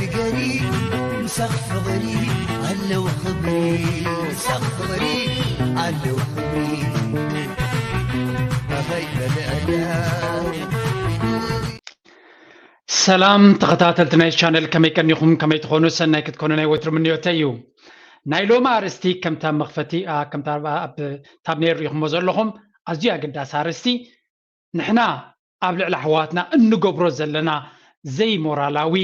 ንገሪ ምሳኽ ፍቕሪ ኣለዉ ክብሪ ምሳኽ ፍቕሪ ኣለዉ ክብሪ ኣኸይ በልዕዳ ሰላም ተኸታተልቲ ናይ ቻነል፣ ከመይ ቀኒኹም? ከመይ ትኾኑ? ሰናይ ክትኮኑ ናይ ወትሩ ምንዮተይ እዩ። ናይ ሎሚ ኣርእስቲ ከምታ መኽፈቲ ከምታ ኣብ ታብኔር ሪኹሞ ዘለኹም ኣዝዩ ኣገዳሲ ኣርእስቲ፣ ንሕና ኣብ ልዕሊ ኣሕዋትና እንገብሮ ዘለና ዘይሞራላዊ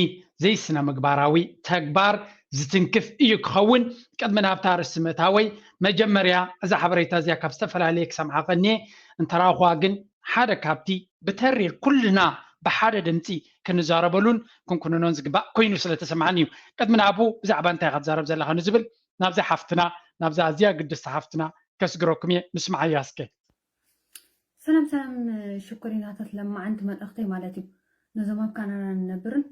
ዘይስነ ምግባራዊ ተግባር ዝትንክፍ እዩ ክኸውን። ቅድሚ ናብታ ኣርእስቲ ምእታወይ መጀመርያ እዛ ሓበሬታ እዚኣ ካብ ዝተፈላለየ ክሰምዓ ቀንየ እንተረኣኹዋ ግን ሓደ ካብቲ ብተሪር ኩልና ብሓደ ድምፂ ክንዛረበሉን ክንኩንኖን ዝግባእ ኮይኑ ስለተሰማዓኒ እዩ። ቅድሚ ናብኡ ብዛዕባ እንታይ ኢኻ ትዛረብ ዘለኻ ንዝብል ናብዛ ሓፍትና ናብዛ ኣዝያ ግድስቲ ሓፍትና ከስግረኩም እየ። ንስምዓያ እስከ። ሰላም ሰላም ሽኮሪናታት ለማዓንቲ መልእኽተይ ማለት እዩ ነዞም ኣብ ካናዳ ንነብርን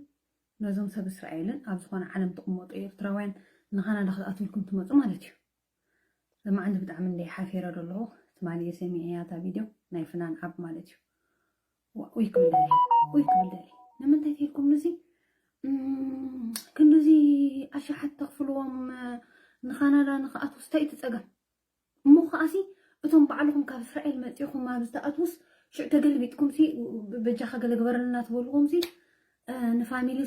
ነዞም ሰብ እስራኤልን ኣብ ዝኾነ ዓለም ትቕመጡ ኤርትራውያን ንካናዳ ክትኣትውልኩም ትመፁ ማለት እዩ። ለማዓንቲ ብጣዕሚ እንደ ሓፌረ ደለኹ ትማሊ ሰሚዐያ እታ ቪድዮ ናይ ፍናን ዓብ ማለት እዩ። ውይ ክብል ደሊ ውይ ክብል ደሊ ንምንታይ ተልኩም ንዚ ክንድዚ ኣሻሓት ተኽፍልዎም ንካናዳ ንክኣትውስ እንታይ እቲ ፀገም? እሞ ከዓሲ እቶም ባዕልኹም ካብ እስራኤል መፂኹም ኣብ ዝተኣትውስ ሽዕ ተገልቢጥኩም ሲ በጃኻ ገለ ግበረልና ትበልዎም ሲ ንፋሚሊ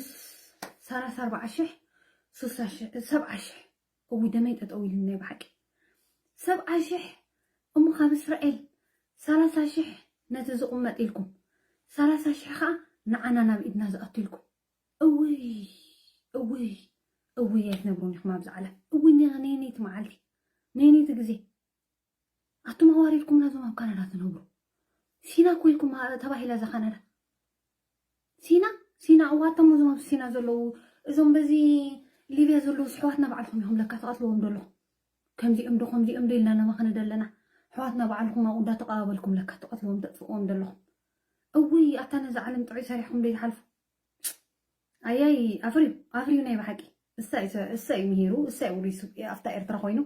ሰላሳ ኣርባዓ ሽሕ ስሳ ሽሕ ሰብዓ ሽሕ እዊ ደመይ ጠጠው ኢሉ ናይ ብሓቂ ሰብዓ ሽሕ እሞ ካብ እስራኤል ሰላሳ ሽሕ ነቲ ዝቕመጥ ኢልኩም ሰላሳ ሽሕ ከዓ ንዓና ናብ ኢድና ዝኣቱ ኢልኩም እውይ እውይ እውይ ኣይትነብሩን ኢኹም ኣብዚ ዓለም እውይ ነይነይቲ መዓልቲ ነይነይቲ ግዜ ኣቱም ኣዋሪድኩም ናዞም ኣብ ካናዳ ትነብሩ ሲና እኮ ኢልኩም ተባሂላ እዛ ካናዳ ሲና ሲና እዋቶም እዞም ኣብ ሲና ዘለዉ እዞም በዚ ሊብያ ዘለዉ ኣሕዋትና ባዕልኹም ኢኹም ለካ ትቐትልዎም ዘለኹም ከምዚኦም ዶ ከምዚኦም ዶ ኢልና ነመኽንድ ኣለና ኣሕዋትና ባዕልኹም ኣብኡ እንዳተቐባበልኩም ለካ ትቐትልዎም ተጥፍእዎም ዘለኹም እውይ ኣታ ነዚ ዓለም ጥዑይ ሰሪሕኩም ዶ ይሓልፉ ኣያይ ኣፍርዩ ኣፍርዩ ናይ ብሓቂ እሳ እዩ ምሂሩ እሳ እዩ ውሪሱ ኣብታ ኤርትራ ኮይኑ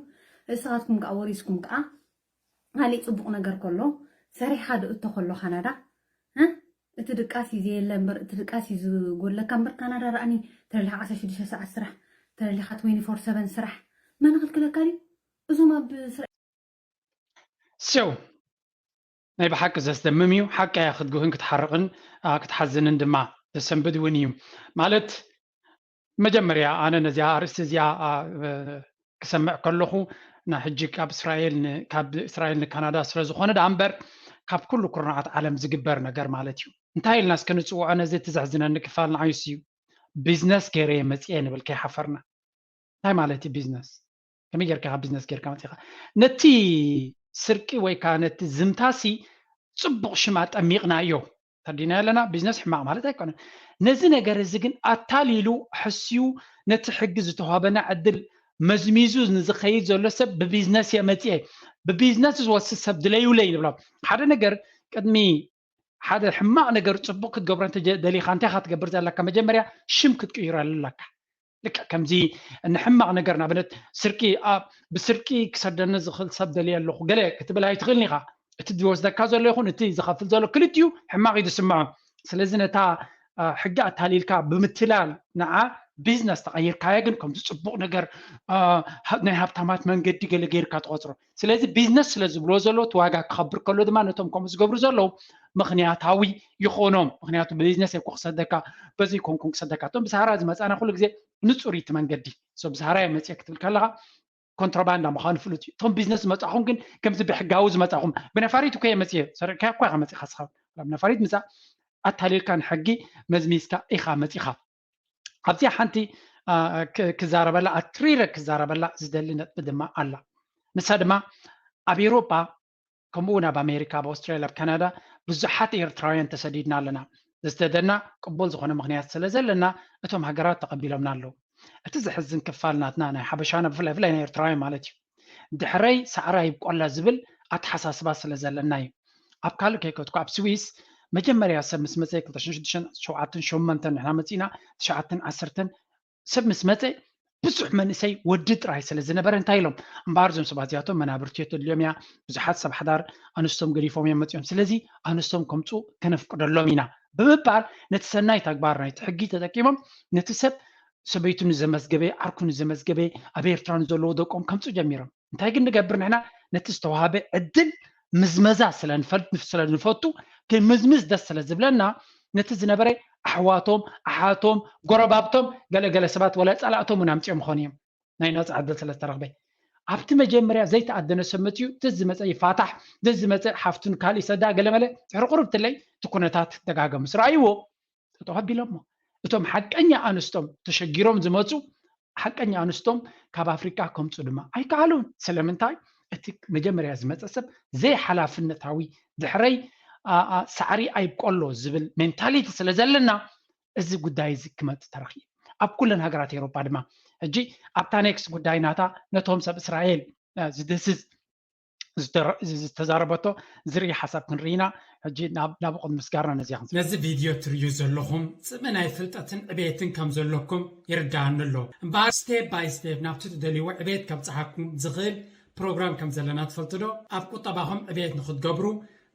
እስኻትኩም ከዓ ወሪስኩም ከዓ ካሊእ ፅቡቕ ነገር ከሎ ሰሪሕኻ ድእቶ ከሎ ካናዳ እቲ ድቃስ እዩ ዘየለ እምበር እቲ ድቃስ እዩ ዝጎድለካ እምበር ካናዳ ረኣኒ ተለሊኻ ዓሰርተ ሽዱሽተ ሰዓት ስራሕ ተለሊኻ ትወንቲ ፎር ሰቨን ስራሕ መን ክልክለካ ድዩ እዞም ኣብ ስራ ሰው ናይ ብሓቂ ዘስደምም እዩ። ሓቂ እያ ክትጉህን ክትሓርቕን ክትሓዝንን ድማ ዘሰንብድ እውን እዩ። ማለት መጀመርያ ኣነ ነዚኣ ኣርእስቲ እዚኣ ክሰምዕ ከለኹ ንሕጂ ካብ እስራኤል ካብ እስራኤል ንካናዳ ስለ ዝኾነ ደኣ እምበር ካብ ኩሉ ኩርናዓት ዓለም ዝግበር ነገር ማለት እዩ። እንታይ ኢልና እስከ ንፅውዖ ነዚ እቲ ዘሕዝነኒ ክፋል ንዓይስ እዩ ቢዝነስ ገይረ መፅየ ንብል ከይሓፈርና እንታይ ማለት እዩ ቢዝነስ ከመይ ጌርካ ካብ ቢዝነስ ጌርካ መፂኻ ነቲ ስርቂ ወይ ከዓ ነቲ ዝምታሲ ፅቡቕ ሽም ኣጠሚቕናዮ ተዲና ኣለና ቢዝነስ ሕማቕ ማለት ኣይኮነን ነዚ ነገር እዚ ግን ኣታሊሉ ሕስዩ ነቲ ሕጊ ዝተዋበና ዕድል መዝሚዙ ንዝኸይድ ዘሎ ሰብ ብቢዝነስ እየ መፅኤ ብቢዝነስ ዝወስድ ሰብ ድለዩለይ ንብሎም ሓደ ነገር ቅድሚ ሓደ ሕማቕ ነገር ፅቡቕ ክትገብሮ እንተ ደሊኻ እንታይ ኢኻ ትገብር ዘለካ መጀመርያ ሽም ክትቅይረሉ ኣለካ ልክዕ ከምዚ ንሕማቕ ነገር ንኣብነት ስርቂ ብስርቂ ክሰደኒ ዝኽእል ሰብ ደልየ ኣለኹ ገለ ክትብል ኣይትኽእልን ኢኻ እቲ ዝወስደካ ዘሎ ይኹን እቲ ዝኸፍል ዘሎ ክልቲኡ ሕማቕ እዩ ዝስምዖ ስለዚ ነታ ሕጊ ኣታሊልካ ብምትላል ንዓ ቢዝነስ ተቐይርካዮ ግን ከምዚ ፅቡቕ ነገር ናይ ሃብታማት መንገዲ ገለ ገይርካ ትቆፅሮ ስለዚ ቢዝነስ ስለ ዝብልዎ ዘለዉ እቲ ዋጋ ክኸብር ከሎ ድማ ነቶም ከምኡ ዝገብሩ ዘለዉ ምኽንያታዊ ይኾኖም ምክንያቱ ብቢዝነስ እኮ ክሰደካ በዚ ኮንኩን ክሰደካ እቶም ብሰሃራ ዝመፃና ኩሉ ግዜ ንፁር እቲ መንገዲ ብሰሃራ እየ መፅየ ክትብል ከለካ ኮንትሮባንዳ ምዃኑ ፍሉጥ እዩ እቶም ቢዝነስ ዝመፃኹም ግን ከምዚ ብሕጋዊ ዝመፃኹም ብነፋሪት እኮ እየ መፅየ ሰሪዕካ እኳ ኢኻ መፂኻ ስኻ ነፋሪት ምፃእ ኣታሊልካ ንሕጊ መዝሚዝካ ኢኻ መፂኻ ኣብዚኣ ሓንቲ ክዛረበላ ኣትሪረ ክዛረበላ ዝደሊ ነጥቢ ድማ ኣላ ንሳ ድማ ኣብ ኤሮጳ ከምኡ እውን ኣብ ኣሜሪካ ኣብ ኣውስትራልያ ኣብ ካናዳ ብዙሓት ኤርትራውያን ተሰዲድና ኣለና ዝተደና ቅቡል ዝኾነ ምክንያት ስለ ዘለና እቶም ሃገራት ተቐቢሎምና ኣለዉ እቲ ዘሕዝን ክፋል ናትና ናይ ሓበሻና ብፍላይ ብፍላይ ናይ ኤርትራውያን ማለት እዩ ድሕረይ ሳዕራ ይብቆላ ዝብል ኣተሓሳስባ ስለ ዘለና እዩ ኣብ ካልእ ከይከትኩ ኣብ ስዊስ መጀመርያ ሰብ ምስ መፀ ክልተ ሽዱሽተ ሸውዓተን ሸሞንተን ንሕና መፂና ትሽዓተን ዓሰርተን ሰብ ምስ መፀ ብዙሕ መንእሰይ ወዲ ጥራይ ስለ ዝነበረ እንታይ ኢሎም እምበኣር እዞም ሰባት እዚኣቶም መናብርቲ ተድልዮም እያ ብዙሓት ሰብ ሓዳር ኣንስቶም ገዲፎም እዮም መፅኦም ስለዚ ኣንስቶም ከምፁ ከነፍቅደሎም ኢና ብምባል ነቲ ሰናይ ተግባር ናይቲ ሕጊ ተጠቂሞም ነቲ ሰብ ሰበይቱ ንዘመዝገበ፣ ዓርኩ ንዘመዝገበ፣ ኣብ ኤርትራ ንዘለዉ ደቆም ከምፁ ጀሚሮም። እንታይ ግን ንገብር ንሕና? ነቲ ዝተዋሃበ ዕድል ምዝመዛ ስለንፈቱ ክምዝምዝ ደስ ስለ ዝብለና፣ ነቲ ዝነበረ ኣሕዋቶም ኣሓቶም ጎረባብቶም ገለገለ ሰባት ወላ ፃላእቶም እውን ኣምፅኦም ኾኑ እዮም። ናይ ናፃ ዕድል ስለ ዝተረኽበ ኣብቲ መጀመርያ ዘይተኣደነ ሰብ መፅዩ፣ ደስ ዝመፀ ይፋታሕ፣ ደስ ዝመፀ ሓፍቱን ካልእ ይሰዳ ገለመለ ድሕሪ ቁርብትለይ እቲ ኩነታት ደጋገሙ ስረኣይዎ። ጠጠው ኣቢሎሞ እቶም ሓቀኛ ኣንስቶም ተሸጊሮም ዝመፁ ሓቀኛ ኣንስቶም ካብ ኣፍሪቃ ከምፁ ድማ ኣይከኣሉን። ስለምንታይ? እቲ መጀመርያ ዝመፀ ሰብ ዘይሓላፍነታዊ ድሕረይ ሳዕሪ ኣይብቆሎ ዝብል ሜንታሊቲ ስለ ዘለና እዚ ጉዳይ እዚ ክመፅ ተረኺ ኣብ ኩለን ሃገራት ኤሮጳ ድማ ሕጂ ኣብታ ኔክስት ጉዳይ ናታ ነቶም ሰብ እስራኤል ዝድህስስ ዝተዛረበቶ ዝርኢ ሓሳብ ክንርኢና ሕጂ ናብ ቅድሚ ምስጋርና ነዚያ ክንስ ነዚ ቪድዮ ትርእዩ ዘለኹም ጽምእ ናይ ፍልጠትን ዕቤትን ከም ዘለኩም ይርዳኣኒ ኣሎ። እምበኣር ስቴፕ ባይ ስቴፕ ናብቲ ትደልይዎ ዕቤት ከብጽሓኩም ዝኽእል ፕሮግራም ከም ዘለና ትፈልጡ ዶ? ኣብ ቁጠባኹም ዕቤት ንኽትገብሩ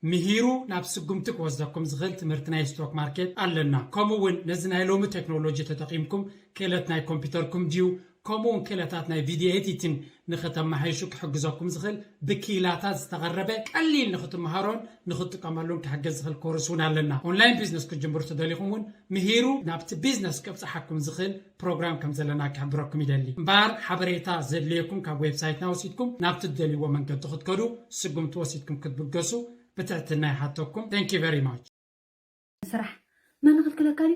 ምሂሩ ናብ ስጉምቲ ክወስደኩም ዝኽእል ትምህርቲ ናይ ስቶክ ማርኬት ኣለና። ከምኡ እውን ነዚ ናይ ሎሚ ቴክኖሎጂ ተጠቒምኩም ክእለት ናይ ኮምፒውተርኩም ድዩ ከምኡ እውን ክእለታት ናይ ቪድዮ ኤዲቲን ንኽተመሓይሹ ክሕግዘኩም ዝኽእል ብኪላታት ዝተቐረበ ቀሊል ንኽትመሃሮን ንኽትጥቀመሉን ክሕግዝ ዝኽእል ኮርስ እውን ኣለና። ኦንላይን ቢዝነስ ክትጅምሩ ተደሊኹም እውን ምሂሩ ናብቲ ቢዝነስ ከብፅሓኩም ዝኽእል ፕሮግራም ከም ዘለና ክሕብረኩም ይደሊ። እምበኣር ሓበሬታ ዘድልየኩም ካብ ዌብሳይትና ወሲድኩም ናብቲ ትደልይዎ መንገዲ ክትከዱ ስጉምቲ ወሲድኩም ክትብገሱ ብትሕትና ይሓተኩም። Thank you very much። ስራሕ መን ክልክለካ ድዩ?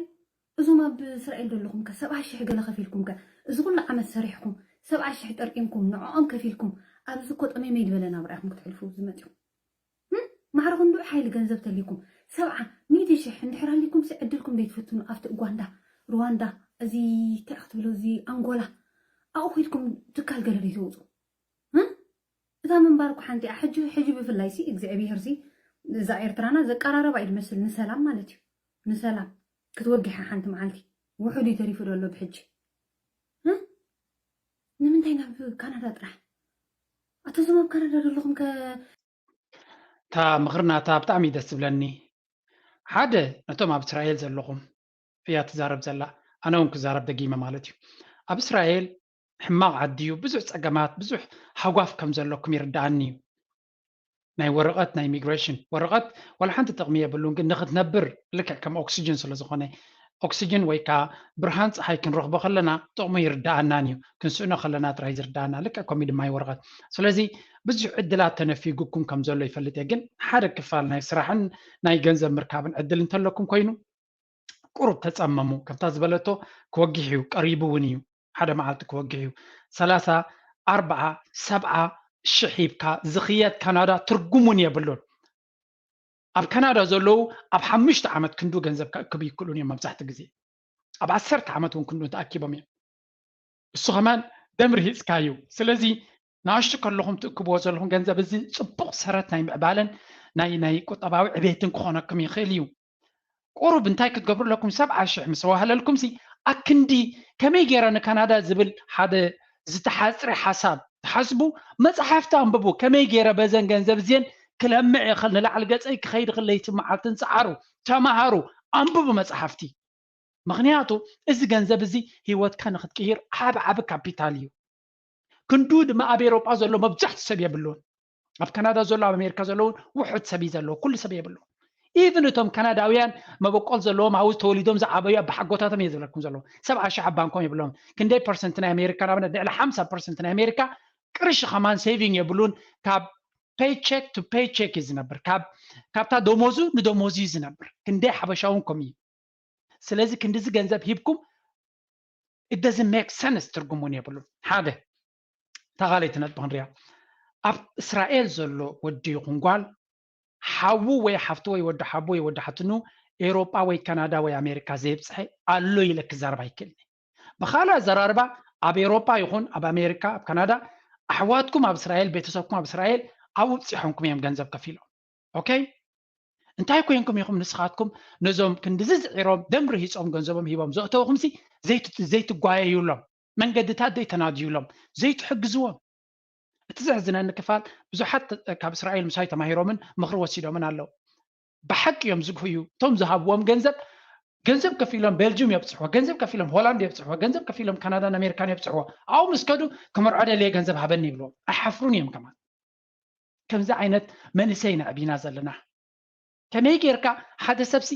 እዞም ኣብ እስራኤል ዘለኹም ከ ሰብዓ ሽሕ ገለ ከፊልኩም ከ እዚ ኩሉ ዓመት ሰሪሕኩም ሰብዓ ሽሕ ጠርቂምኩም ንዕኦም ከፊልኩም ኣብዚ እኮ ጠመመይ ዝበለ ናብራ ኢኹም ክትሕልፉ ዝመፅኹም። ማዕረኹም ብኡ ሓይሊ ገንዘብ ተሊኩም ሰብዓ ሚእቲ ሽሕ እንድሕር ሃሊኩም ሲ ዕድልኩም ዘይትፍትኑ ኣብቲ እጓንዳ ሩዋንዳ እዚ እንታይ ክትብሎ እዚ ኣንጎላ ኣብኡ ኪድኩም ትካል ገለ ዘይተውፁ እታ ምንባር እኮ ሓንቲ እያ። ሕጂ ሕጂ ብፍላይ ሲ እግዚኣብሄር ሲ እዛ ኤርትራና ዘቀራረባ እዩ ዝመስል ንሰላም ማለት እዩ። ንሰላም ክትወጊሓ ሓንቲ መዓልቲ ውሑድ እዩ ተሪፉ ዘሎ ብሕጂ። ንምንታይ ናብ ካናዳ ጥራሕ? ኣቶ እዞም ኣብ ካናዳ ዘለኹም ከ? እታ ምኽሪ ናታ ብጣዕሚ እዩ ደስ ዝብለኒ። ሓደ ነቶም ኣብ እስራኤል ዘለኹም እያ ትዛረብ ዘላ። ኣነ እውን ክዛረብ ደጊመ ማለት እዩ። ኣብ እስራኤል ሕማቕ ዓዲ እዩ። ብዙሕ ጸገማት፣ ብዙሕ ሃጓፍ ከም ዘለኩም ይርድኣኒ እዩ። ናይ ወረቐት ናይ ኢሚግሬሽን ወረቐት ዋላ ሓንቲ ጥቕሚ የብሉን፣ ግን ንኽትነብር ልክዕ ከም ኦክሲጅን ስለ ዝኾነ ኦክሲጅን ወይ ከዓ ብርሃን ፀሓይ ክንረኽቦ ከለና ጥቕሙ ይርድኣናን እዩ። ክንስእኖ ከለና ጥራይ ዝርድኣና ልክዕ ከምኡ ድማ እዩ ወረቐት። ስለዚ ብዙሕ ዕድላት ተነፊጉኩም ከም ዘሎ ይፈልጥ እየ፣ ግን ሓደ ክፋል ናይ ስራሕን ናይ ገንዘብ ምርካብን ዕድል እንተለኩም ኮይኑ ቁሩብ ተጸመሙ። ከምታ ዝበለቶ ክወግሕ እዩ፣ ቀሪቡ እውን እዩ። ሓደ መዓልቲ ክወግሕ እዩ። ሰላሳ፣ ኣርብዓ፣ ሰብዓ ሽሕ ሂብካ ዝኽየድ ካናዳ ትርጉም እውን የብሉን። ኣብ ካናዳ ዘለዉ ኣብ ሓሙሽተ ዓመት ክንዱ ገንዘብ ከእክቡ ይክእሉን እዮም መብዛሕትኡ ግዜ። ኣብ ዓሰርተ ዓመት እውን ክንዱ ተኣኪቦም እዮም። እሱ ከማን ደም ርሂፅካ እዩ። ስለዚ ንኣሽቱ ከለኹም ትእክብዎ ዘለኹም ገንዘብ እዚ ፅቡቕ ሰረት ናይ ምዕባለን ናይ ናይ ቁጠባዊ ዕቤትን ክኾነኩም ይኽእል እዩ። ቁሩብ እንታይ ክትገብሩ ኣለኩም? ሰብዓ ሽሕ ምስ ተዋህለልኩም ሲ ኣክንዲ ከመይ ገይረ ንካናዳ ዝብል ሓደ ዝተሓፅረ ሓሳብ ትሓስቡ? መፅሓፍቲ ኣንብቡ። ከመይ ገይረ በዘን ገንዘብ እዚአን ክለምዕ ይኽእል፣ ንላዕሊ ገፀይ ክኸይድ ይኽእል ለይትን መዓልትን ፀዓሩ፣ ተምሃሩ፣ ኣንብቡ መፅሓፍቲ። ምኽንያቱ እዚ ገንዘብ እዚ ህይወትካ ንኽትቅይር ዓቢ ዓቢ ካፒታል እዩ። ክንዱ ድማ ኣብ ኤውሮጳ ዘሎ መብዛሕትኡ ሰብ የብሉን። ኣብ ካናዳ ዘሎ ኣብ ኣሜሪካ ዘለውን ውሑድ ሰብ እዩ ዘለዎ፣ ኩሉ ሰብ የብሉን። ኢቭን እቶም ካናዳውያን መበቆል ዘለዎም ኣብኡ ተወሊዶም ዝዓበዩ ኣባሓጎታቶም እየ ዝብለኩም ዘለዉ ሰብዓ ሽሕ ኣብ ባንኮም የብሎም። ክንደይ ፐርሰንት ናይ ኣሜሪካ ንኣብነት ልዕሊ ሓምሳ ፐርሰንት ናይ ኣሜሪካ ቅርሺ ከማን ሴቪንግ የብሉን። ካብ ፔይቸክ ቱ ፔይቸክ እዩ ዝነብር። ካብ ካብታ ደሞዙ ንደሞዙ እዩ ዝነብር። ክንደይ ሓበሻ እውን ከምኡ እዩ። ስለዚ ክንድዚ ገንዘብ ሂብኩም it doesn't make sense ትርጉም እውን የብሉን። ሓደ እታ ካልኣይቲ ነጥቢ ክንሪኣ ኣብ እስራኤል ዘሎ ወዲ ይኹን ጓል ሓዉ ወይ ሓፍቲ ወይ ወዲ ሓቡ ወይ ወዲ ሓትኑ ኤውሮጳ ወይ ካናዳ ወይ ኣሜሪካ ዘይብፅሐ ኣሎ ኢለ ክዛረብ ኣይክእልን። ብኻልእ ኣዘራርባ ኣብ ኤውሮጳ ይኹን ኣብ ኣሜሪካ ኣብ ካናዳ ኣሕዋትኩም ኣብ እስራኤል ቤተሰብኩም ኣብ እስራኤል ኣብኡ ብፂሖምኩም እዮም ገንዘብ ከፊሎም። ኦኬ እንታይ ኮይንኩም ኢኹም ንስኻትኩም ነዞም ክንድዚ ዝዒሮም ደም ርሂፆም ገንዘቦም ሂቦም ዘእተውኹምሲ ዘይትጓየዩሎም መንገድታት ዘይተናድዩሎም ዘይትሕግዝዎም። እቲ ዘሕዝነኒ ክፋል ብዙሓት ካብ እስራኤል ምሳይ ተማሂሮምን ምኽሪ ወሲዶምን ኣለዉ። ብሓቂ እዮም ዝግህዩ እቶም ዝሃብዎም ገንዘብ ገንዘብ ከፊሎም ቤልጅም የብፅሕዎ፣ ገንዘብ ከፊሎም ሆላንድ የብፅሕዎ፣ ገንዘብ ከፊሎም ካናዳን ኣሜሪካን የብፅሕዎ። ኣብኡ ምስ ከዱ ክምርዖ ደልየ ገንዘብ ሃበኒ ይብልዎም። ኣይሓፍሩን እዮም ከማን። ከምዚ ዓይነት መንእሰይ ነዕቢና ዘለና። ከመይ ጌርካ ሓደ ሰብሲ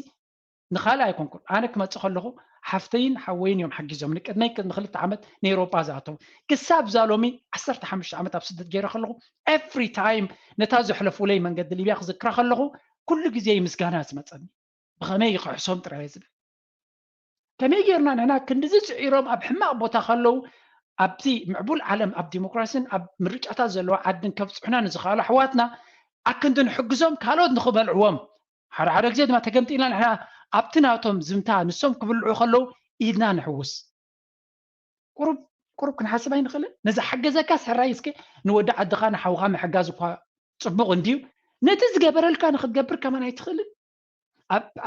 ንኻልእ ኣይኮንኩን፣ ኣነ ክመፅእ ከለኹ ሓፍተይን ሓወይን እዮም ሓጊዞም። ንቅድመይ ቅድሚ ክልተ ዓመት ንኤውሮጳ ዝኣተው። ክሳብ ዛ ሎሚ ዓሰርተ ሓሙሽተ ዓመት ኣብ ስደት ገይረ ከለኹ every time ነታ ዘሕለፉለይ መንገዲ ሊብያ ክዝክራ ከለኹ ኩሉ ግዜ ምስጋና ዝመፀኒ። ብኸመይ ክሕሶም ጥራይ እየ ዝብል። ከመይ ጌርና ንሕና ክንድዚ ስዒሮም ኣብ ሕማቕ ቦታ ከለዉ ኣብዚ ምዕቡል ዓለም ኣብ ዲሞክራሲን ኣብ ምርጫታት ዘለዎ ዓድን ከብፅሑና ንዝኽኣሉ ኣሕዋትና ኣክንዲ ንሕግዞም ካልኦት ንኽበልዕዎም ሓደ ሓደ ግዜ ድማ ተገምጢልና ንሕና ኣብቲ ናቶም ዝምታ ንሶም ክብልዑ ከለዉ ኢድና ንሕውስ። ቁሩብ ቁሩብ ክንሓስብ ኣይንኽእልን? ነዚ ሓገዘካ ሰራይ እስከ ንወዲ ዓድኻ ንሓውኻ ምሕጋዝ እኳ ፅቡቕ እንድዩ፣ ነቲ ዝገበረልካ ንክትገብር ከማን ኣይትኽእልን?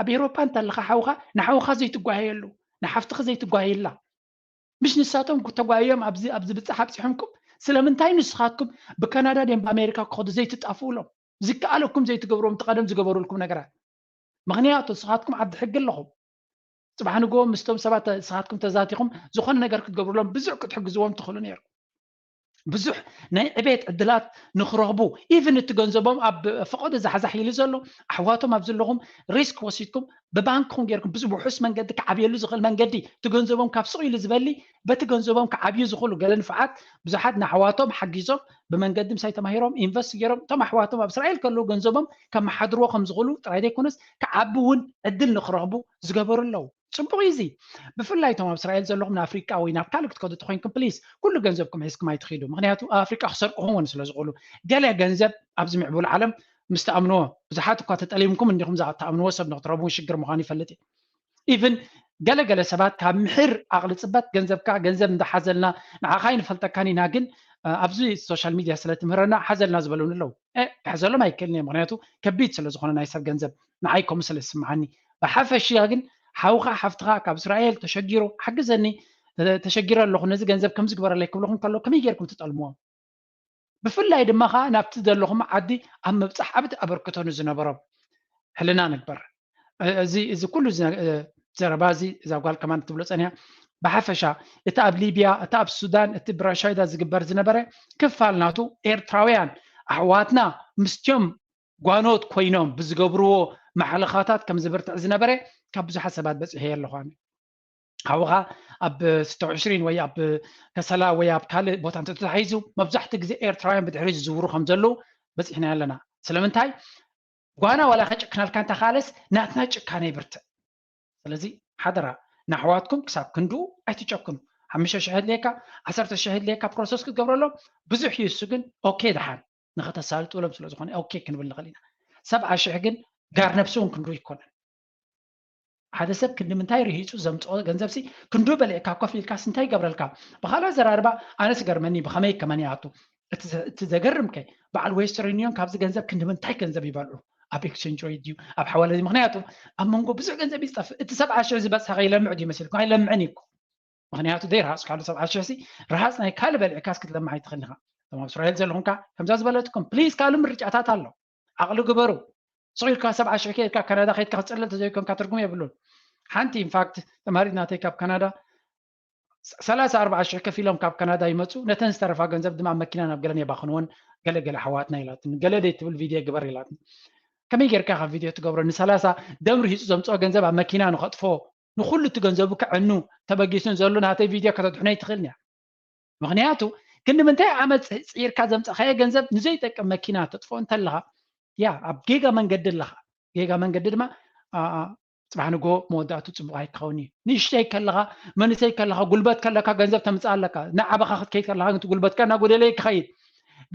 ኣብ ኤሮፓ እንተለኻ ሓውኻ ንሓውኻ ዘይትጓየየሉ ንሓፍትኺ ዘይትጓየየላ ምሽ ንሳቶም ተጓዮም ኣብዚ ኣብዚ ብጻሕ ኣብጺሖምኩም ስለምንታይ ንስኻትኩም ብካናዳ ድም ብኣሜሪካ ክኸዱ ዘይትጣፍኡሎም ዝከኣለኩም ዘይትገብርዎም ተቐደም ዝገበሩልኩም ነገራት ምኽንያቱ ንስኻትኩም ዓዲ ሕጊ ኣለኹም ጽባሕ ንግሆ ምስቶም ሰባት ንስኻትኩም ተዛቲኹም ዝኾነ ነገር ክትገብሩሎም ብዙሕ ክትሕግዝዎም ትኽእሉ ነይርኩም ብዙሕ ናይ ዕቤት ዕድላት ንክረኽቡ ኢቭን እቲ ገንዘቦም ኣብ ፈቐዶ ዛሕዛሕ ኢሉ ዘሎ ኣሕዋቶም ኣብ ዘለኹም ሪስክ ወሲድኩም ብባንክኹም ጌርኩም ብዝውሑስ መንገዲ ክዓብየሉ ዝኽእል መንገዲ እቲ ገንዘቦም ካብ ስቕ ኢሉ ዝበሊ በቲ ገንዘቦም ክዓብዩ ዝኽእሉ ገለ ንፉዓት ብዙሓት ንኣሕዋቶም ሓጊዞም ብመንገዲ ምሳይ ተማሂሮም ኢንቨስት ገይሮም እቶም ኣሕዋቶም ኣብ እስራኤል ከለዉ ገንዘቦም ከመሓድርዎ ከም ዝኽእሉ ጥራይ ዘይኮነስ ክዓቢ እውን ዕድል ንክረኽቡ ዝገበሩ ኣለዉ ፅቡቕ እዩ እዚ ብፍላይ እቶም ኣብ እስራኤል ዘለኹም ንኣፍሪቃ ወይ ናብ ካልእ ክትከዱ ተኮይንኩም ፕሊስ ኩሉ ገንዘብኩም ሒዝኩም ኣይትኺዱ ምክንያቱ ኣብ ኣፍሪቃ ክሰርቅኹም እውን ስለ ዝኽእሉ ገለ ገንዘብ ኣብዚ ምዕቡል ዓለም ምስ ተኣምንዎ ብዙሓት እኳ ተጠሊምኩም እንዲኹም ዝኣ- ተኣምንዎ ሰብ ንክትረቡ እውን ሽግር ምዃኑ ይፈልጥ እዩ ኢቭን ገለገለ ሰባት ካብ ምሕር ኣቕሊ ፅበት ገንዘብካ ገንዘብ እንዳሓዘልና ንዓኻ ይንፈልጠካን ኢና ግን ኣብዚ ሶሻል ሚድያ ስለ ትምህረና ሓዘልና ዝበለውን ኣለዉ ክሕዘሎም ኣይክእልን እየ ምክንያቱ ከቢድ ስለ ዝኾነ ናይ ሰብ ገንዘብ ንዓይ ከምኡ ስለ ዝስምዓኒ ብሓፈሽያ ግን ሓውኻ ሓፍትኻ ካብ እስራኤል ተሸጊሩ ሓግዘኒ ተሸጊረ ኣለኹ ነዚ ገንዘብ ከምዚ ግበረለይ ክብልኹም ከሎ ከመይ ጌርኩም ትጠልምዎም ብፍላይ ድማ ከዓ ናብቲ ዘለኹም ዓዲ ኣብ ምብፃሕ ዓብቲ ኣበርክቶ ንዝነበሮም ሕልና ንግበር እዚ እዚ ኩሉ ዘረባ እዚ እዛ ጓል ከማን ትብሎ ፀኒያ ብሓፈሻ እቲ ኣብ ሊብያ እቲ ኣብ ሱዳን እቲ ብራሻይዳ ዝግበር ዝነበረ ክፋል ናቱ ኤርትራውያን ኣሕዋትና ምስትዮም ጓኖት ኮይኖም ብዝገብርዎ ማሕለኻታት ከም ዝብርትዕ ዝነበረ ካብ ብዙሓት ሰባት በፂሐ ኣለኹ ኣነ ሓውኻ ኣብ ስተ ዕሽሪን ወይ ኣብ ከሰላ ወይ ኣብ ካልእ ቦታ እንተተታሒዙ መብዛሕትኡ ግዜ ኤርትራውያን ብድሕሪ ዝዝውሩ ከም ዘለዉ በፂሕና ኣለና ስለምንታይ ጓና ዋላ ከጭክናልካ እንተኻለስ ናትና ጭካነ ይብርትዕ ስለዚ ሓደራ ንኣሕዋትኩም ክሳብ ክንድኡ ኣይትጨክኑ ሓሙሽተ ሽሕ ድልየካ ዓሰርተ ሽሕ ድልየካ ፕሮሰስ ክትገብረሎም ብዙሕ እዩ እሱ ግን ኦኬ ድሓን ንኸተሳልጥሎም ስለ ዝኾነ ኦኬ ክንብል ንኽእል ኢና ሰብዓ ሽሕ ግን ጋር ነብሲ እውን ክንዱ ይኮነን ሓደ ሰብ ክንዲ ምንታይ ርሂፁ ዘምፅኦ ገንዘብ ሲ ክንዱ በሊዕካ ኮፍ ኢልካስ እንታይ ይገብረልካ ብኻልእ ኣዘራርባ ኣነ ስገርመኒ ብኸመይ ከመን ይኣቱ እቲ ዘገርም ከ በዓል ዌስተርን ዩኒዮን ካብዚ ገንዘብ ክንዲ ምንታይ ገንዘብ ይበልዑ ኣብ ኤክስቸንጅ ሬት ድዩ ኣብ ሓዋለ ምክንያቱ ኣብ መንጎ ብዙሕ ገንዘብ ይዝጠፍ እቲ ሰብዓ ሽሕ ዝበፅሐ ከይለምዕ ድዩ መሲልኩም ኣይለምዕን እዩ ምክንያቱ ደይ ረሃፅካሉ ሰብዓ ሽሕ ሲ ረሃፅ ናይ ካልእ በሊዕካስ ክትለምዕ ኣይትኽእል ኢኻ እቶም ኣብ እስራኤል ዘለኹም ከ ከምዛ ዝበለትኩም ፕሊዝ ካልእ ምርጫታት ኣሎ ዓቕሊ ግበሩ ስቕ ኢልካ ሰብዓ ሽሕ ከይድካ ካናዳ ከይድካ ክትፅለል ተዘይኮንካ ትርጉም የብሉን ሓንቲ ኢንፋክት ተማሪት ናተይ ካብ ካናዳ ሰላሳ ኣርባዓ ሽሕ ከፊሎም ካብ ካናዳ ይመፁ ነተን ዝተረፋ ገንዘብ ድማ ኣብ መኪና ናብ ገለን የባኽንወን ገለገለ ሓዋትና ኢላትን ገለ ደይ ትብል ቪድዮ ግበር ኢላትን ከመይ ጌርካ ካብ ቪድዮ ትገብሮ ንሰላሳ ደም ርሂፁ ዘምፅኦ ገንዘብ ኣብ መኪና ንኸጥፎ ንኩሉ እቲ ገንዘቡ ክዕኑ ተበጊሱን ዘሎ ናተይ ቪድዮ ከተድሕኖ ይትኽእል እያ ምኽንያቱ ክንዲ ምንታይ ዓመት ፅዒርካ ዘምፀኻዮ ገንዘብ ንዘይጠቅም መኪና ተጥፎ እንተለኻ ያ ኣብ ጌጋ መንገዲ ኣለኻ ጌጋ መንገዲ ድማ ፅባሕ ንጎ መወዳእቱ ፅቡቅ ኣይክኸውን እዩ ንእሽተይ ከለኻ መንእሰይ ከለኻ ጉልበት ከለካ ገንዘብ ተምፅእ ኣለካ ንዓበኻ ክትከይድ ከለኻ ግን ጉልበትካ እናጎደለ ክኸይድ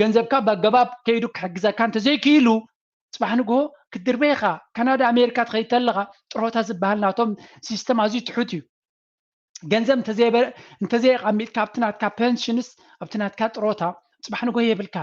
ገንዘብካ ብኣገባብ ከይዱ ክሕግዘካ እንተዘይክኢሉ ፅባሕ ንግሆ ክትድርበ ኢኻ ካናዳ ኣሜሪካ ትኸይድ ተለኻ ጥሮታ ዝበሃል ናቶም ሲስተም ኣዝዩ ትሑት እዩ ገንዘብ እንተዘይቀሚጥካ ኣብቲ ናትካ ፐንሽንስ ኣብቲ ናትካ ጥሮታ ፅባሕ ንጎ የብልካ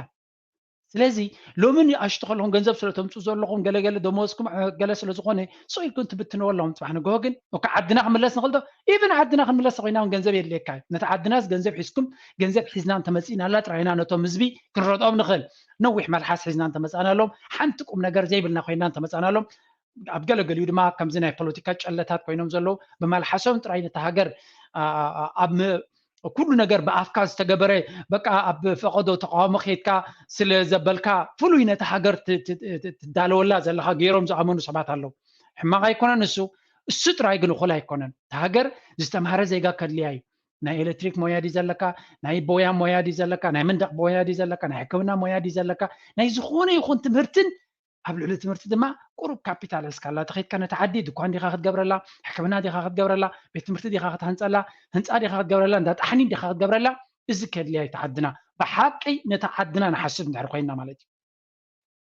ስለዚ ሎሚ ንኣሽቱ ከለኹም ገንዘብ ስለ ተምፅኡ ዘለኹም ገለገለ ደመወዝኩም ገለ ስለ ዝኾነ ስቕ ኢልኩም ትብትንዎ ኣለኹም ፅባሕ ንግሆ ግን እካ ዓድና ክምለስ ንኽእል ዶ ኢቨን ዓድና ክንምለስ ኮይና እውን ገንዘብ የድልየካ እዩ ነቲ ዓድናስ ገንዘብ ሒዝኩም ገንዘብ ሒዝና እንተመፂእናላ ጥራይና ነቶም ህዝቢ ክንረድኦም ንኽእል ነዊሕ መልሓስ ሒዝና እንተመፃእናሎም ሓንቲ ቁም ነገር ዘይብልና ኮይና እንተመፃእናሎም ኣብ ገለገሊኡ ድማ ከምዚ ናይ ፖለቲካ ጨለታት ኮይኖም ዘለዉ ብመልሓሶም ጥራይ ነታ ሃገር ኣብ ኩሉ ነገር ብኣፍካ ዝተገበረ በቃ ኣብ ፈቐዶ ተቃውሞ ከይድካ ስለ ዘበልካ ፍሉይ ነታ ሃገር ትዳለወላ ዘለካ ገይሮም ዝኣመኑ ሰባት ኣለዉ። ሕማቕ ኣይኮነን እሱ። እሱ ጥራይ ግን እኹል ኣይኮነን። እታ ሃገር ዝተምሃረ ዜጋ ከድልያ እዩ። ናይ ኤሌክትሪክ ሞያ ድዩ ዘለካ? ናይ ቦያ ሞያ ድዩ ዘለካ? ናይ መንደቕ ሞያ ድዩ ዘለካ? ናይ ሕክምና ሞያ ድዩ ዘለካ? ናይ ዝኾነ ይኹን ትምህርትን ኣብ ልዕሊ ትምህርቲ ድማ ቁሩብ ካፒታል እስካላ ተኸይድካ ነቲ ዓዲ ድኳን ዲኻ ክትገብረላ፣ ሕክምና ዲኻ ክትገብረላ፣ ቤት ትምህርቲ ዲኻ ክትሃንፀላ፣ ህንፃ ዲኻ ክትገብረላ፣ እንዳ ጣሕኒን ዲኻ ክትገብረላ፣ እዚ ከድልያ እዩ ተዓድና። ብሓቂ ነቲ ዓድና ንሓስብ እንድሕር ኮይንና ማለት እዩ።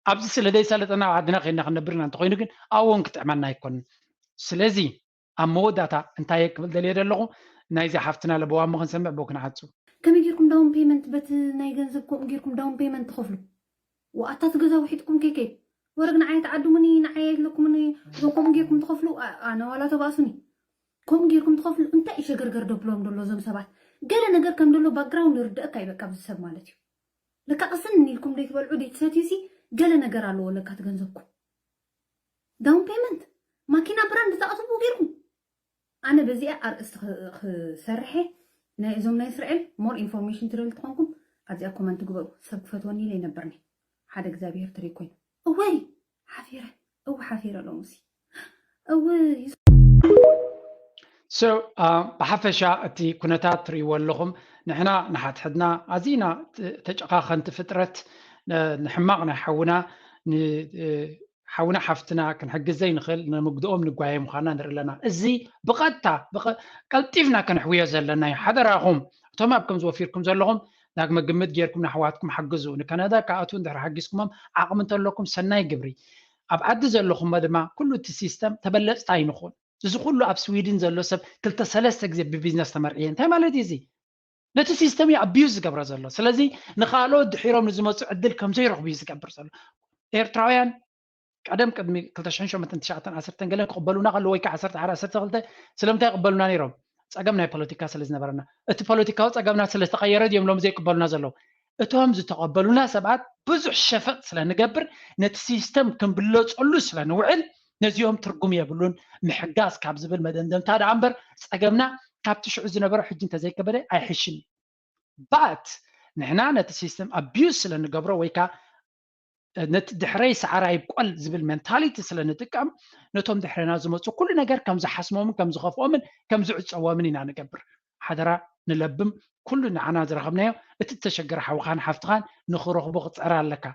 ኣብዚ ስለ ዘይሰለጠና ኣብ ዓድና ኮይንና ክንነብር ኢና እንተኮይኑ ግን ኣብኡ እውን ክጥዕመና ኣይኮንን። ስለዚ ኣብ መወዳእታ እንታይ ክብል ደልየ ዘለኹ፣ ናይዚ ሓፍትና ለበዋ እሞ ክንሰምዕ ብኡ ክንዓጹ። ከመይ ጌርኩም ዳውን ፔመንት በቲ ናይ ገንዘብ ከምኡ ጌርኩም ዳውን ፔመንት ትኸፍሉ? ወኣታት ገዛ ውሒጥኩም ኬኬ ወረግ ንዓይ ትዓድሙኒ ንዓይ የድለኩምኒ እዞም ከምኡ ጌርኩም ትኸፍሉ ኣነ ዋላ ተባእሱኒ። ከምኡ ጌርኩም ትኸፍሉ እንታይ እዩ ሸገርገር ደብሎም ደሎ እዞም ሰባት? ገለ ነገር ከም ደሎ ባክግራውንድ ይርድአካ እዩ በቃ ብዚ ሰብ ማለት እዩ። ለካ ቅስን ኢልኩም ደይትበልዑ ደይትሰትዩ ሲ ገለ ነገር ኣለዎ ለካ ትገንዘብኩም። ዳውን ፔመንት ማኪና ብራንድ ተኣትቡ ጌርኩም ኣነ በዚኣ ኣርእስቲ ክሰርሐ ናይ እዞም ናይ እስራኤል ሞር ኢንፎርሜሽን ትደሊ ትኾንኩም ኣብዚኣ ኮመንት ግበሩ። ሰብ ክፈትወኒ ኢለ ይነብርኒ ሓደ እግዚኣብሔር ትሪ ኮይኑ እወይ ሓፊረ እው ሓፊረ ሎምሲ እው ብሓፈሻ እቲ ኩነታት ትርእይዎ ኣለኹም። ንሕና ንሓድሕድና ኣዚና ተጨኻኸንቲ ፍጥረት ንሕማቕ ናይ ሓውና ሓውና ሓፍትና ክንሕግዝ ዘይንኽእል ንምግድኦም ንጓየ ምዃና ንርኢ ኣለና። እዚ ብቐጥታ ቀልጢፍና ከነሕውዮ ዘለና እዩ። ሓደራኹም እቶም ኣብ ከምዚ ወፊርኩም ዘለኹም ዳግመ ግምት ጌርኩም ንኣሕዋትኩም ሓግዙ። ንካናዳ ክኣትዉ እንድሕር ሓጊዝኩሞም ዓቕሚ እንተለኩም ሰናይ ግብሪ። ኣብ ዓዲ ዘለኹሞ ድማ ኩሉ እቲ ሲስተም ተበለፅቲ ኣይንኹን። እዚ ኩሉ ኣብ ስዊድን ዘሎ ሰብ ክልተ ሰለስተ ግዜ ብቢዝነስ ተመርዕየ እንታይ ማለት እዩ እዚ? ነቲ ሲስተም እዩ ኣቢዩዝ ዝገብሮ ዘሎ። ስለዚ ንኻልኦት ድሒሮም ንዝመፁ ዕድል ከም ዘይረኽቡ እዩ ዝገብር ዘሎ። ኤርትራውያን ቀደም ቅድሚ ክልተ ሽሕን ሸሞንተን ትሽዓተን ዓሰርተን ገለን ክቕበሉና ከለዉ ወይ ከዓ ዓሰርተ ሓደ ዓሰርተ ክልተ ስለምንታይ ይቕበሉና ነይሮም? ጸገም ናይ ፖለቲካ ስለ ዝነበረና። እቲ ፖለቲካዊ ጸገምና ስለ ዝተቐየረ ድዮም ሎም ዘይቅበሉና ዘለዉ? እቶም ዝተቐበሉና ሰባት ብዙሕ ሸፈጥ ስለ ንገብር ነቲ ሲስተም ክንብለጸሉ ስለ ንውዕል ነዚኦም ትርጉም የብሉን ምሕጋዝ ካብ ዝብል መደምደምታ ደኣ እምበር ጸገምና ካብቲ ሽዑ ዝነበረ ሕጂ እንተዘይከበደ ኣይሕሽን እዩ። ባት ንሕና ነቲ ሲስተም ኣቢዩዝ ስለ ንገብሮ ወይ ከዓ ነቲ ድሕረይ ሰዓራይ ይብቆል ዝብል ሜንታሊቲ ስለ ንጥቀም ነቶም ድሕረና ዝመፁ ኩሉ ነገር ከም ዝሓስሞምን ከም ዝኸፍኦምን ከም ዝዕፀዎምን ኢና ንገብር። ሓደራ ንለብም ኩሉ ንዓና ዝረኸብናዮ እቲ ዝተሸገረ ሓውኻን ሓፍትኻን ንኽረኽቦ ክፅዕር ኣለካ።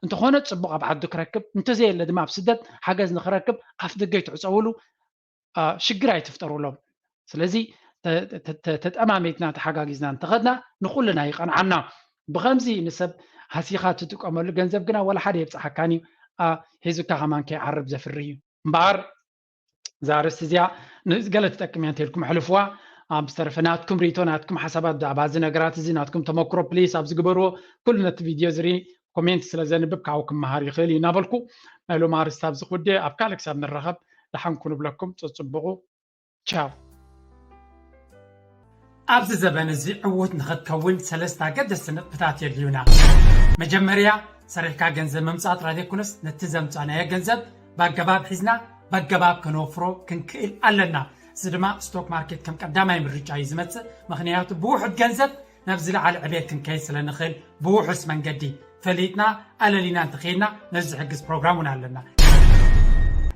እንተኾነ ፅቡቕ ኣብ ዓዱ ክረክብ እንተዘየለ ድማ ኣብ ስደት ሓገዝ ንኽረክብ ኣፍ ደገ ይትዕፀውሉ ሽግር ኣይትፍጠሩሎም። ስለዚ ተጠማሚትና ተሓጋጊዝና እንተኸድና ንኩልና ይቐንዓና። ብኸምዚ ንሰብ ሃሲኻ ትጥቀመሉ ገንዘብ ግና ወላ ሓደ የብፅሓካን እዩ። ሒዙካ ከማን ከይዓርብ ዘፍሪ እዩ እምበኣር እዛ ኣርእስቲ እዚኣ ገለ ትጠቅም እያ እንተልኩም ኣሕልፍዋ። ኣብ ዝተረፈ ናትኩም ርእቶ ናትኩም ሓሳባት ብዛዕባ እዚ ነገራት እዚ ናትኩም ተመክሮ ፕሊስ ኣብዚ ግበርዎ። ኩሉ ነቲ ቪድዮ ዝርኢ ኮሜንት ስለ ዘንብብ ካብኡ ክመሃር ይኽእል እዩ እናበልኩ ናይ ሎም ኣርእስቲ ኣብዚ ክውደ ኣብ ካልእ ክሳብ ንራኸብ ደሓን ኩኑ ብለኩም። ጽጽብቑ ቻው። ኣብዚ ዘበን እዚ ዕዉት ንኽትከውን ሰለስተ ኣገደስቲ ንጥብታት የድልዩና። መጀመርያ ሰሪሕካ ገንዘብ ምምፃእ ጥራይ ዘይኮነስ ነቲ ዘምፃእናዮ ገንዘብ ብኣገባብ ሒዝና ብኣገባብ ከነወፍሮ ክንክእል ኣለና። እዚ ድማ ስቶክ ማርኬት ከም ቀዳማይ ምርጫ እዩ ዝመፅእ። ምኽንያቱ ብውሑድ ገንዘብ ናብ ዝለዓለ ዕቤት ክንከይድ ስለ ንኽእል ብውሑስ መንገዲ ፈሊጥና ኣለሊና እንተኸይድና ነዚ ዝሕግዝ ፕሮግራም እውን ኣለና።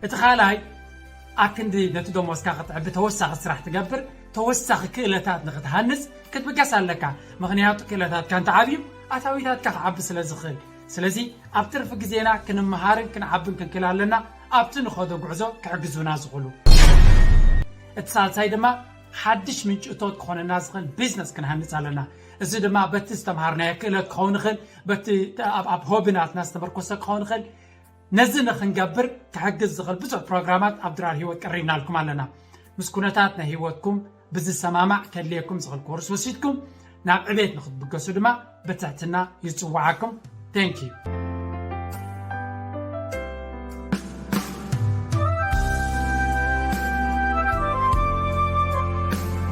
እቲ ካልኣይ ኣብ ክንዲ ነቲ ደሞዝካ ክትዕቢ ተወሳኺ ስራሕ ትገብር ተወሳኺ ክእለታት ንክትሃንፅ ክትብገስ ኣለካ። ምኽንያቱ ክእለታትካ እንተዓብዩ ኣታዊታትካ ክዓቢ ስለ ዝኽእል። ስለዚ ኣብ ትርፊ ግዜና ክንመሃርን ክንዓብን ክንክእል ኣለና ኣብቲ ንኸዶ ጉዕዞ ክሕግዙና ዝኽእሉ። እቲ ሳልሳይ ድማ ሓድሽ ምንጭ እቶት ክኾነና ዝኽእል ቢዝነስ ክንሃንፅ ኣለና። እዚ ድማ በቲ ዝተምሃርናዮ ክእለት ክኸውን ይኽእል፣ በቲ ኣብ ሆቢ ናትና ዝተመርኮሰ ክኸውን ይኽእል። ነዚ ንክንገብር ክሕግዝ ዝኽእል ብዙሕ ፕሮግራማት ኣብ ድራር ህይወት ቀሪብናልኩም ኣለና። ምስ ኩነታት ናይ ህይወትኩም ብዝሰማማዕ ከድልየኩም ዝኽእል ኮርስ ወሲድኩም ናብ ዕቤት ንክትብገሱ ድማ ብትሕትና ይፅዋዓኩም። Thank you።